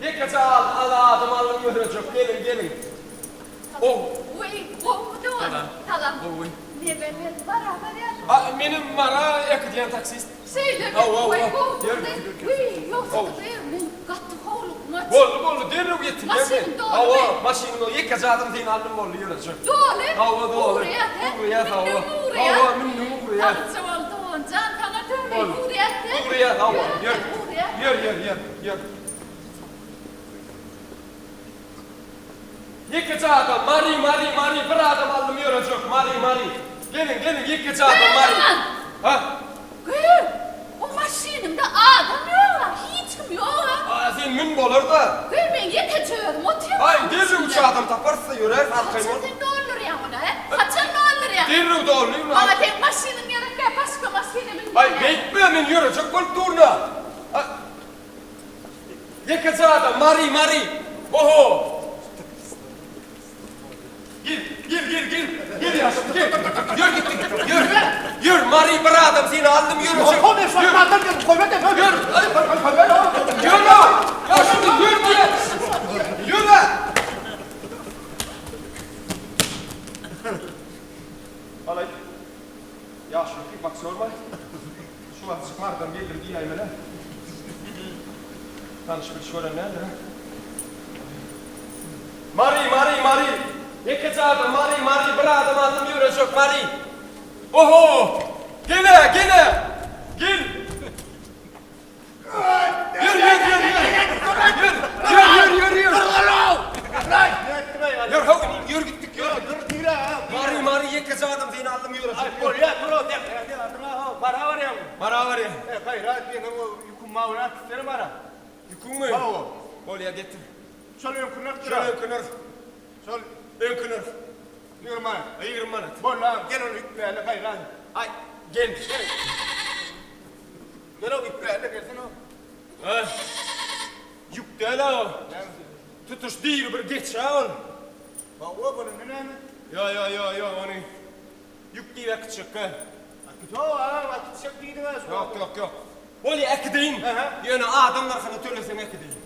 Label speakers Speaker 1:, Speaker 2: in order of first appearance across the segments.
Speaker 1: Ýekeje al, al adam aldym ýörejek. Geliň, geliň. Ow.
Speaker 2: Weý, gowumy dogan? Salam.
Speaker 1: Gowy.
Speaker 2: Neme men Mara barýardym.
Speaker 1: A, menem Mara äkidýän taksist.
Speaker 2: Şeýlemi?
Speaker 1: Hawa, hawa.
Speaker 2: Weý, gowy
Speaker 1: Ýör,
Speaker 2: boldy.
Speaker 1: ýör, ýör.
Speaker 2: Weý, ýogsa-da men gaty howlukmaç.
Speaker 1: Boldy, boldy, derrew ýetirýän men.
Speaker 2: Maşynyň dolumy?
Speaker 1: Hawa, maşynyň doly. Ýekeje adam seni aldym boldy, ýörejek.
Speaker 2: Doly?
Speaker 1: Hawa, doly.
Speaker 2: Ugraýas, hä?
Speaker 1: Ugraýas, hawa.
Speaker 2: Mündiň ugraýas?
Speaker 1: Hawa, mündiň ugraýas.
Speaker 2: Sagja bol, dogan jan, saňa döneýin.
Speaker 1: Boldy.
Speaker 2: Ugraýas, hä?
Speaker 1: Ugraýas, hawa.
Speaker 2: Ýör,
Speaker 1: Ýör.
Speaker 2: ugraýas.
Speaker 1: Ýör, ýör, ýör, ýör. Ýekeje adam, Mary, Mary, Mary, bir adam aldym ýörejek, Mary, Mary. Geliň, geliň, ýekeje adam, Mary. Ha?
Speaker 2: Gyz, o maşynyňda adam ýog-a, hiç kim ýog-a.
Speaker 1: A, sen mün bolar-da.
Speaker 2: Gyz, men ýekeje özüm otyryn.
Speaker 1: Aý, derrew üç adam taparys-da, ýöräris, arkaýyn bol.
Speaker 2: Haçan sen doldurýaň ony, hä? Haçan doldurýaň?
Speaker 1: Derrew doldurýan.
Speaker 2: Maňa seň maşynyň gerek däl, başga maşyna mündirýän.
Speaker 1: Aý, beýtme, men ýörejek bolup durun-a. Ýekeje adam, Mary, Mary! Oho! Gel, gel, gel, gel! Gel ýaşuly, gel! Ýör gitdik, ýör! Ýör, Mary, bir adam, seni aldym, ýör, ýör! Ýör! Ýör-ä! Ýaşuly, ýör diýýän! Ýör-ä! Alaý, ýaşuly, kickboksýormy? Şu wagtjyk Marydan geldim diýäýmeli. Tanyş-biliş gören däldir-ä. Mary, Mary, Mary! Ýekeje adam, Mary, Mary, bir adam aldym ýörejek, Mary! Oho! Gel-ä, gel-ä! Gel! Ýör, ýör, ýör, ýör! Ýör, ýör, ýör, ýör, ýör! Ýör, how, inim, ýör gitdik, ýör! Mary, Mary, ýekeje adam seni aldym ýörejek, ýör!
Speaker 3: Bolýa, dur, how, Mara barýaňmy?
Speaker 1: Mara barýan.
Speaker 3: E, gaýrat, meniň o ýüküm bar, ony äkitsene Mara.
Speaker 1: Ýüküňmi?
Speaker 3: Hawa.
Speaker 1: Bolýa, getir.
Speaker 3: Şol öňki nyrhdyr.
Speaker 1: Şol öňki nyrh.
Speaker 3: Şol.
Speaker 1: Öňki nyrh.
Speaker 3: 20 manat.
Speaker 1: 20 manat.
Speaker 3: Boldy, gel ony ýükläli, gaýrat.
Speaker 1: Aý, gel.
Speaker 3: Gel o ýükläli, gelsene.
Speaker 1: Ha. Ýük däl-ä o. Tutuş diri bir geçi-ä ol.
Speaker 3: Hawa, bolanda näme?
Speaker 1: Ýo, ýo, ýo, ýo, ony ýük diýip äkitjekkä.
Speaker 3: Äkit-ow, agam, äkitjek diýdiň-ä şu.
Speaker 1: Ýok, ýok, ýok. Bolýa, äkideýin. Ýöne adam nyrhyny töleseň äkideýin.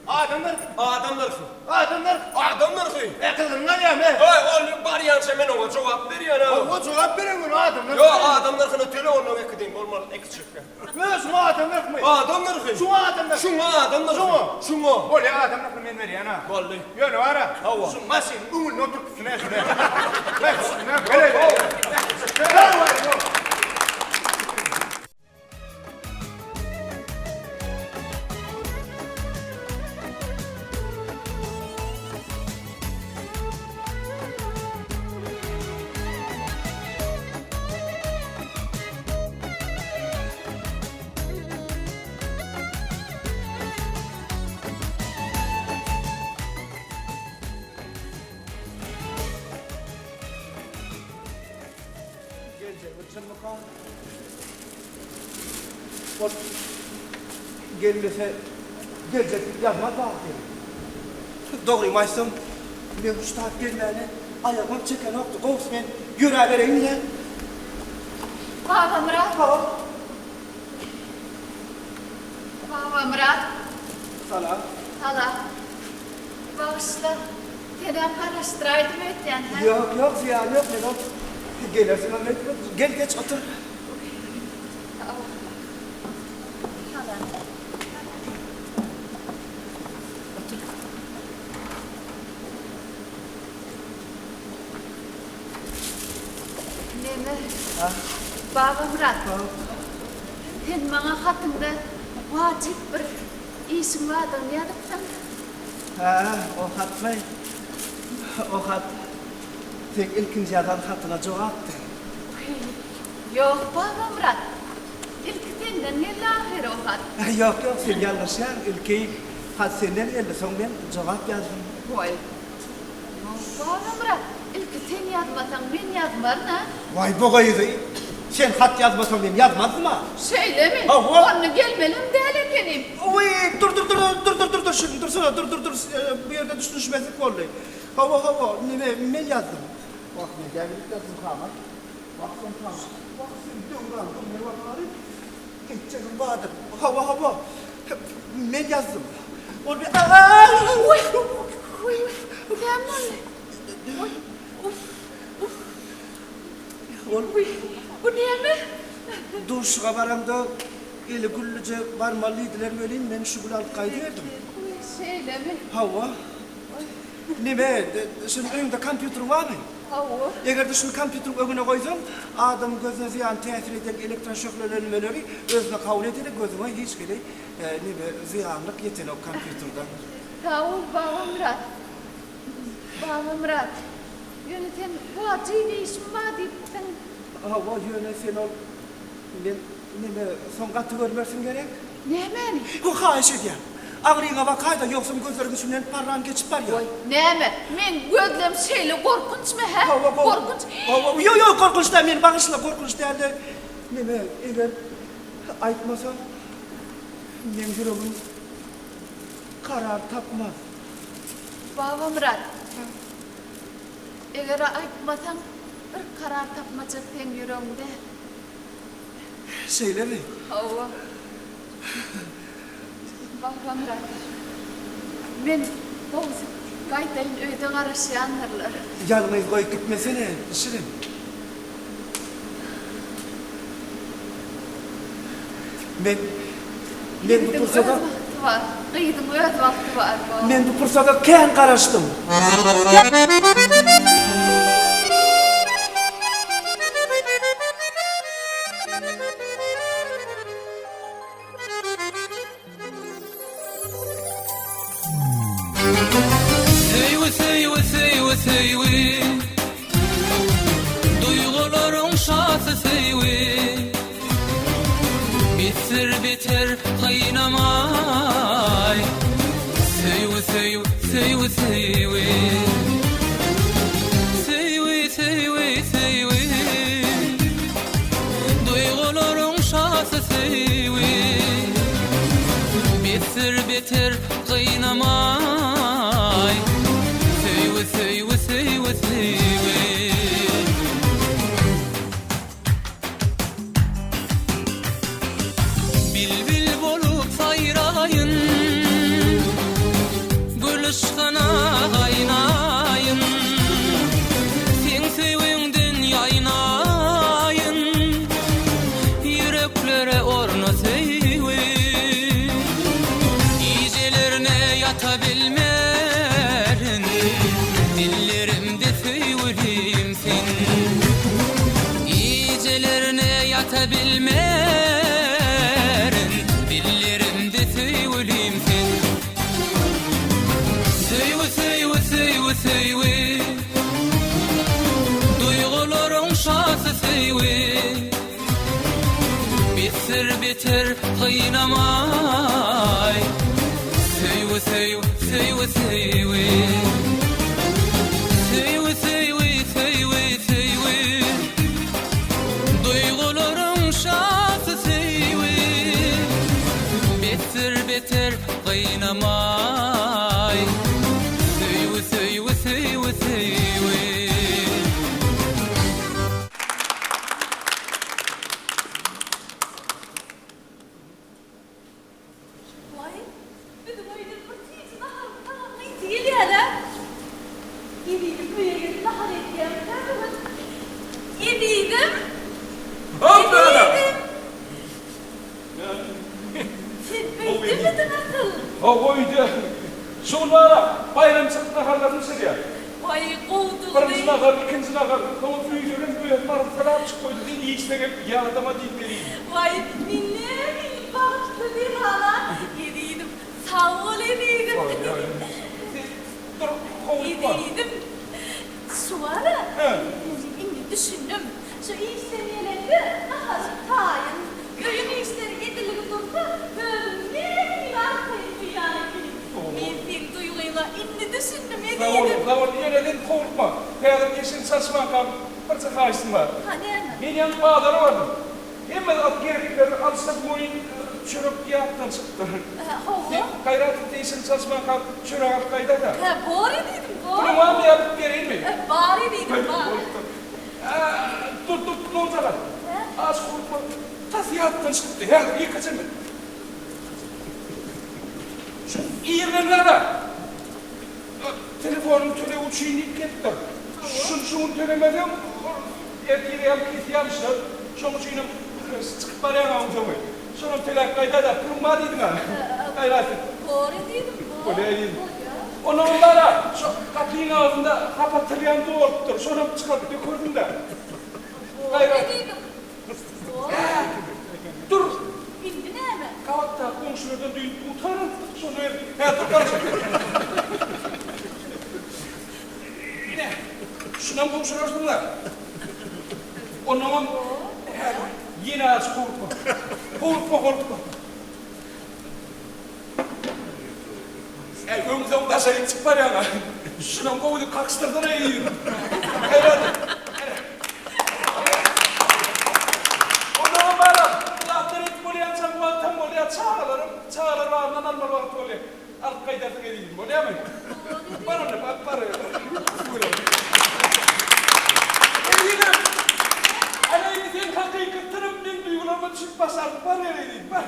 Speaker 3: Adam nyrhy?
Speaker 1: Adam nyrhy.
Speaker 3: Adam nyrhy?
Speaker 1: Adam nyrhy.
Speaker 3: E, gyzylyny alýarmy?
Speaker 1: Haý, ol barýança men oňa jogap berýän-ä.
Speaker 3: Hawa, jogap beren ony adam nyrhy.
Speaker 1: Ýok, adam nyrhyny töle ondan äkideýin, bolmaz äkitjekkä.
Speaker 3: Ýa, şuňa adam nyrhmy?
Speaker 1: Adam nyrhy.
Speaker 3: Şuňa adam nyrhy.
Speaker 1: Şuňa adam nyrhy.
Speaker 3: Şuňa.
Speaker 1: Şuňa.
Speaker 3: Bolýa, adam nyrhyny men berýän-ä.
Speaker 1: Boldy.
Speaker 3: Ýöne bar-a.
Speaker 1: Hawa.
Speaker 3: Şu maşynyň öňünde oturtupsyň-ä şuny. Beh, şuny. Gel-eý.
Speaker 4: Geljegi çynmyka? Ol gelmese geljek diýip ýazmaz ahyry. Dogrymy aýtsam, men şu saat gelmäne aýagymam çekenokdy. Gowusy men ýöräbereýin-le.
Speaker 2: Babamyrat.
Speaker 4: Hawa.
Speaker 2: Babamyrat.
Speaker 4: Salam.
Speaker 2: Salam. Bagyşla, senem garaşdyraýdym öýtýän, hä?
Speaker 4: Ýok, ýok, zyýany ýok, men ol gelersiňem öýtmedim. Gel, geç, otur.
Speaker 2: Sag bol. Salam.
Speaker 4: Otur.
Speaker 2: Neme? Babamyrat. Sen maňa hatyňda wajyp bir işiň bardygyny ýazypsyň.
Speaker 4: Hä, o hatmy? O hat seň ilkinji ýazan hatyňa jogapdy.
Speaker 2: Wiý, ýok, Babamyrat. Ilki senden geldi ahyry o hat.
Speaker 4: Ýok, ýok, sen ýalňyşýaň. Ilki hat senden geldi, soň men jogap ýazdym.
Speaker 2: Waý, ýok, Babamyrat, ilki sen ýazmasaň, men ýazmaryn-a.
Speaker 4: Waý, bu gyzy! Sen hat ýazmasaň, men ýazmazdym-a.
Speaker 2: Şeýlemi?
Speaker 4: Hawa.
Speaker 2: Onda gelmelem däl ekenim.
Speaker 4: Wiý, dur, dur, dur, dur, dur, dur, dur, şirin, dursana, dur, dur, dur, bu ýerde düşünişmezlik boldy. Hawa, hawa, neme, men ýazdym. Wah, men dälilik ýazdym, Kamat. Wah, sen Kamat, wah, sen Döwran, dur, men wah, Etjegiň bardyr. Hawa, hawa. Men ýazdym. Ol bir Aaa!
Speaker 2: Oý! Oý! Näme boldy? Oý! Uf! Uf!
Speaker 4: Ol
Speaker 2: Oý! Bu näme?
Speaker 4: Duşuga baramda eli güllüje barmaly diýdiler welin, men şu güli alyp gaýdyberdim.
Speaker 2: Oý, şeýlemi?
Speaker 4: Hawa. Neme, şunuň öýüňde kompýuteriň barmy?
Speaker 2: Hawa.
Speaker 4: Eger-de şuny kompýuteriň öňüne goýsaň, adamyň gözüne zyýan täsir edýän elektron şöhlelenmeleri özüne kabul edýär-de, gözüňe hiç hili neme, zyýanlyk ýetenok kompýuterden.
Speaker 2: Sag bol, Babamyrat. Babamyrat, ýöne sen wajyp işim bar diýipdiň.
Speaker 4: Hawa, ýöne sen ol, men neme, soň gaty görmersiň gerek?
Speaker 2: Nämäni?
Speaker 4: Bu haýyş edýän. Agryňa bakaý-da, ýogsam gözleriň içinden parran geçip barýar.
Speaker 2: Goý, näme, meň gözlem şeýle gorkunçmy, hä?
Speaker 4: Hawa,
Speaker 2: Gorkunç.
Speaker 4: Hawa, ýok, ýok, gorkunç däl, meni bagyşla, gorkunç däl-de, neme, eger aýtmasaň, meň ýüregim karar tapmaz.
Speaker 2: Babamyrat, eger-ä aýtmasaň, bir karar tapmajak seň ýüregiňde.
Speaker 4: Şeýlemi?
Speaker 2: Hawa. Babamyrat, men gowusy gaýdaýyn, öýde garaşýandyrlar.
Speaker 4: Ýalňyz goýup gitmesene, Şirin. Men, men bu
Speaker 2: Ýigidiň öz
Speaker 4: pursada.
Speaker 2: wagty bar, gyzyň öz wagty bar, baba.
Speaker 4: Men bu pursada kän garaşdym.
Speaker 5: Söýgi söýgi söýgi söýgi Duýgularyň şasy söýgi Beter beter gynamaý Söýgi söýgi söýgi söýgi Söýgi söýgi söýgi Duýgularyň şasy söýgi Beter beter gynamaý Söýgi söýgi söýgi söýgi. Bilbil bolup saýraýyn, Gül yşgyna gaýnaýyn. Seň söýgiňden ýaýnaýyn, Ýüreklere orna söýgi. Gijelerine ýata bilmerin, Dillerimde söýgülim sen. Gijelerine ýata bilmerin, Dillerimde söýgülim sen. Söýgi, söýgi, söýgi, söýgi, Duýgularyň şasy söýgi. Beter, beter gynamaý, Söýgi, söýgi, söýgi, söýgi. Söýgi, söýgi, söýgi, söýgi, Duýgularyň şasy söýgi. Beter, beter gynamaý, Söýgi, söýgi, söýgi, söýgi.
Speaker 6: Waý, biziň öýden bir süýji naharyň tagamly ysy gelýär-ä. Ezizim öýe gelip nahar edýärmikä bu gün? Ezizim! Ezizim! Sen öýdemidiň asyl?
Speaker 7: Hawa, öýde. Şu gün bar-a, baýramçylyk naharlaryny bişirýär.
Speaker 6: Waý, gowudygyny.
Speaker 7: Birinji nahar, ikinji nahar, soňam öýlerem özi baryp salam çyk goýdy, sen işine gelip ýadama diýip berýin.
Speaker 6: Waý, men nähili bagtly zenana, ezizim, sag bol ezizim.
Speaker 7: Sen dur, howlukma.
Speaker 6: Ezizim, şu bar-a, men indi düşündim, şu işden gelende naharyň taýyn, öýüň işleri edilgi dursa, özüňi nähili arkaýyn duýýan ekeniň. Men seň duýgyňa indi düşündim, ezizim.
Speaker 7: Sag bol, sag bol, ýöne sen howlukma. Häzir eşigini çalyşmankam birje haýyşym bar.
Speaker 6: Ha, näme?
Speaker 7: Men ýaňy bazara bardym. Hemme zat gereklileri alyşdyk, goýun çörek ýatdan çykypdyr.
Speaker 6: Hawa.
Speaker 7: Sen gaýrat et-de eşigini çalyşmankam çörek alyp gaýdaý-da.
Speaker 6: Hä, bor ezizim, bor.
Speaker 7: Puluň barmy ýa bereýinmi?
Speaker 6: Bar ezizim, bar.
Speaker 7: Bolupdyr. Dur, dur, Nurjahan.
Speaker 6: Hä?
Speaker 7: Aç howlukma, tas ýatdan çykypdy. Häzir ýekeje men. Irden gara. Telefonyň tölegi üçin diýip gelipdir. Şuny şu gün tölemeseň, ertir ýaly kesýärmişler. Şoň üçinem çykyp barýaň-a onsoňy. Şonam töläp gaýdaý-da, puluň bar diýdiň-ä. Gaýrat et.
Speaker 6: Bor diýdim, bor.
Speaker 7: Bolýa diýdim. Onnoňam bar-a, şo gapyň agzynda hapa tyrýan dolupdyr. Şonam çykaryp dökersiň-dä.
Speaker 6: Bor diýdim.
Speaker 7: Dur!
Speaker 6: Indi näme?
Speaker 7: Gabatdaky goňşulardan düýn dutar alypdyk, şony ber. Hä, dur, garaşyp. Ine, şunam gowşurarsyň-da. Onnoňam, hä, ýene aç, howlukma. Howlukma, howlukma. Äý, öň-soň daşaryk çykyp barýaň-a. Şunam gowudy kakyşdyrsana eý. Gaýrat et. Ene. Onnoňam balam, bu zatlar edip bolýançaň wagtam bolýar, çagalaram, çagalar bagyndan almaly wagty bolýar. Alyp gaýdarsyň ezizim, bolýarmy? Bar onda, bar, bar. Ezizim! Ana indi sen hakykatdanam meň duýgularyma düşünip başardyň. Bar ezizim, bar.